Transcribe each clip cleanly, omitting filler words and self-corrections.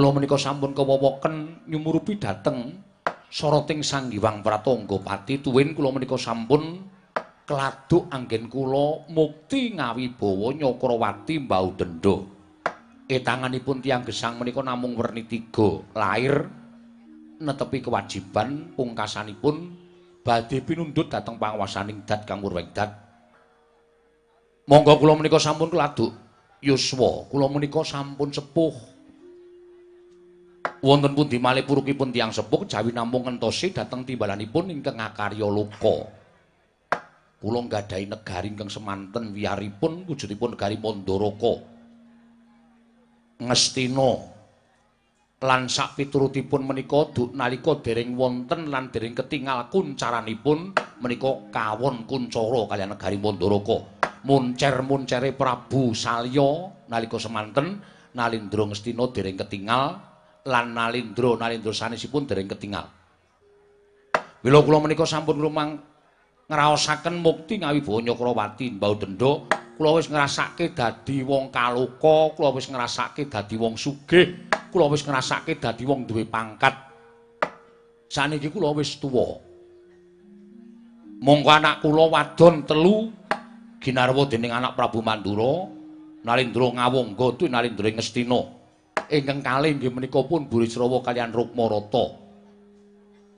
Kula menika sampun kewowoken nyumurupi dhateng soroting Sang Hyang Pratangga Pati tuwin kula menika sampun keladuk anggen kula mukti ngawibawa Nyakrawati mbau denda. Etanganipun tiyang gesang menika namung werni tiga, lair netepi kewajiban pungkasanipun badhe pinundhut dhateng panguwasaning dat kang wurwengdat. Monggo kula menika sampun keladuk yuswa, kula menika sampun sepuh. Wonten pundi malih purukipun tiyang sepuh jawi namung ngentosi dhateng timbalanipun ingkang ngakarya loka. Kula nggadahi negari ingkang semanten wiyaripun wujudipun negari Mandaraka. Ngastina lan sakpiturutipun menika duk nalika dereng wonten lan dereng ketingal kuncaranipun menika kawon kuncara kaliyan negari Mandaraka. Muncer-muncere Prabu Salya nalika semanten Nalindra Ngastina dereng ketingal lan Nalindra sanesipun dereng ketingal. Mila kula menika sampun rumang ngraosaken mukti ngawibawa Nyakrawati mbau denda, kula wis ngrasake dadi wong kaloka, kula wis ngrasake dadi wong sugih, kula wis ngrasake dadi wong duwe pangkat. Saniki kula wis tuwa. Monggo anak kula wadon telu ginarwa dening anak Prabu Mandura, Nalindra Ngawangga tuwi Nalindra Ngastina. Ingkang kalih inggih menika pun Burisrawa kaliyan Rukmarata.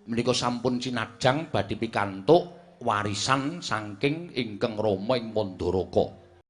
Menika sampun cinajang badhe pikantuk warisan saking ingkang rama ing Mandaraka.